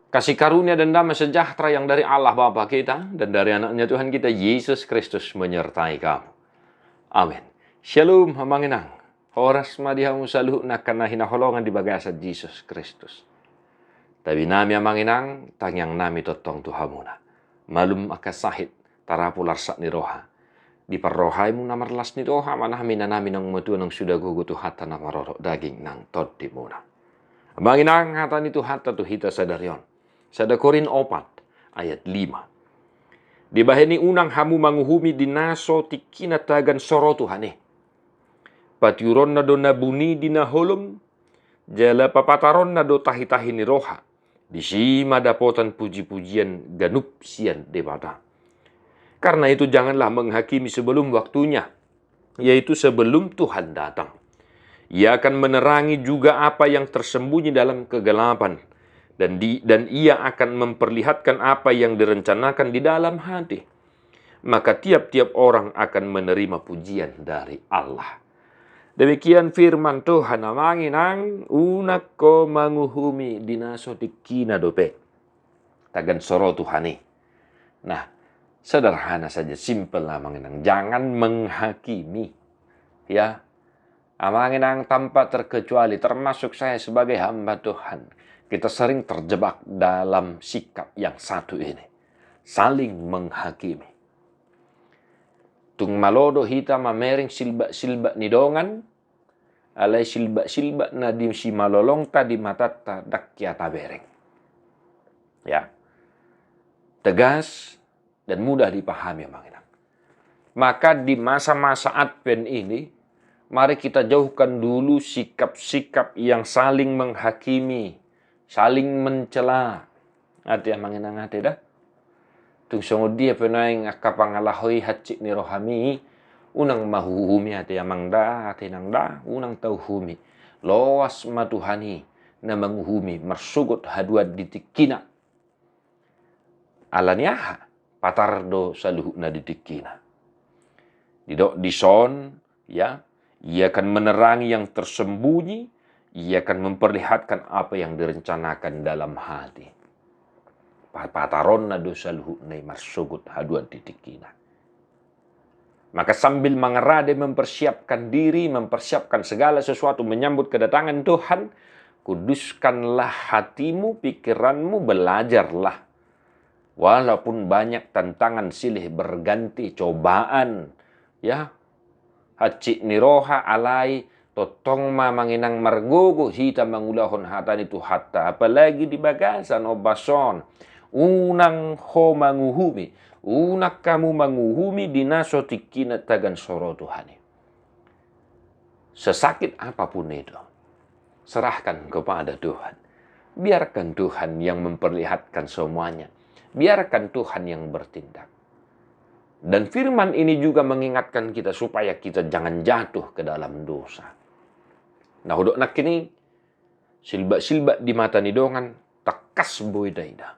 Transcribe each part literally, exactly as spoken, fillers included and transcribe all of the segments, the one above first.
Kasih karunia dan damai sejahtera yang dari Allah Bapa kita dan dari Anaknya Tuhan kita Yesus Kristus menyertai kamu. Amin. Shalom, amang inang. Horas ma di hamu saluhutna angka na hinaholongan di bagasan Jesus Kristus. Tabi nami, amang inang, tangiang nami tongtong tu hamuna. Malum angka sahit, tarapul arsak ni roha. Diparrohai muna marlas ni roha ma nami, na nami naung matua, naung suda gogo Tuhanta na marorot daging nang tondimuna. Amang inang, hata ni Tuhanta tu hita sadari on. Sada Korint opat ayat lima. Dibahen i unang hamu manguhumi di na so tingkina tagan so ro Tuhan i. Patiuronna do na buni di na holom, jala papataronna do tahitahi ni roha. Disi ma dapotan pujipujian ganup sian Debata. Karena itu janganlah menghakimi sebelum waktunya, yaitu sebelum Tuhan datang. Ia akan menerangi juga apa yang tersembunyi dalam kegelapan, dan di, dan Ia akan memperlihatkan apa yang direncanakan di dalam hati. Maka tiap-tiap orang akan menerima pujian dari Allah. Demikian firman Tuhan, amang inang, unang ho manguhumi di na so tingkina dope tagan so ro Tuhan i. Nah, sederhana saja, simple, amang inang. Jangan menghakimi. Ya, amang inang, tanpa terkecuali, termasuk saya sebagai hamba Tuhan, kita sering terjebak dalam sikap yang satu ini. Saling menghakimi. Tung malo do hita mamereng silbak-silbak ni dongan, alai silbak-silbak na di simalolongta di matanta ndang hea tabereng. Ya. Tegas dan mudah dipahami, amang inang. Maka di masa-masa Advent ini, mari kita jauhkan dulu sikap-sikap yang saling menghakimi, saling mencela. Ate, amang inang, ate da. Tung songon dia pe nuaeng angka pangalaho i hansit ni rohami, unang ma huuhumi, ate amang da, ate inang da, unang tauhumi. Loas ma Tuhan i na manguhumi marsogot haduan di tingkina. Ala ni aha? Patar do saluhutna di tingkina. Didok dison, ya, Ia akan menerangi yang tersembunyi, Ia akan memperlihatkan apa yang direncanakan dalam hati. Pa-, pataronna do saluhutna i marsogot haduan di tingkina. Maka sambil mengerade, mempersiapkan diri, mempersiapkan segala sesuatu menyambut kedatangan Tuhan, kuduskanlah hatimu, pikiranmu, belajarlah. Walaupun banyak tantangan silih berganti, cobaan, ya, hansit ni roha, alai tongtong ma, amang inang, margogo hita mangulahon hata ni Tuhanta, apalagi di bagasan ombas on. Unang ho manguhumi, unang hamu manguhumi di na so tingkina tagan so ro Tuhan i. Sesakit apapun itu, serahkan kepada Tuhan. Biarkan Tuhan yang memperlihatkan semuanya. Biarkan Tuhan yang bertindak. Dan firman ini juga mengingatkan kita supaya kita jangan jatuh ke dalam dosa. Nah, hudok nangkin i, silbak-silbak di mata ni dongan, tangkas boi taida.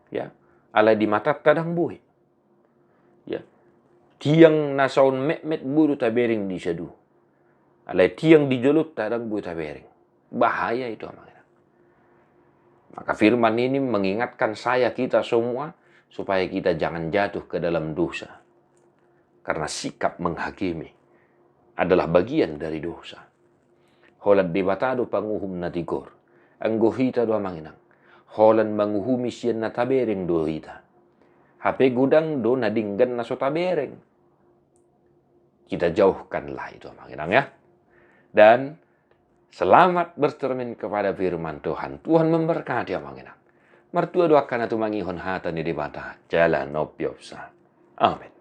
Ya, alai di matanta ndang boi. Ya. Tiang na saut metmet boi do tabereng di sadu. Alai tiang di jolonta ndang boi tabereng. Bahaya itu, amang inang. Maka firman ini mengingatkan saya, kita semua, supaya kita jangan jatuh ke dalam dosa. Karena sikap menghakimi adalah bagian dari dosa. Holan Debata do panguhum na tigor. Anggo hita do, amang inang, holan manguhumi sian na tabereng do hita. Hape godang do na denggan na so tabereng. Kita jauhkanlah itu, amang inang, ya. Dan selamat bercermin kepada firman Tuhan. Tuhan memberkati, amang inang. Martua do angka na tumangihon hata ni Debata jala na umpeopsa. Amin.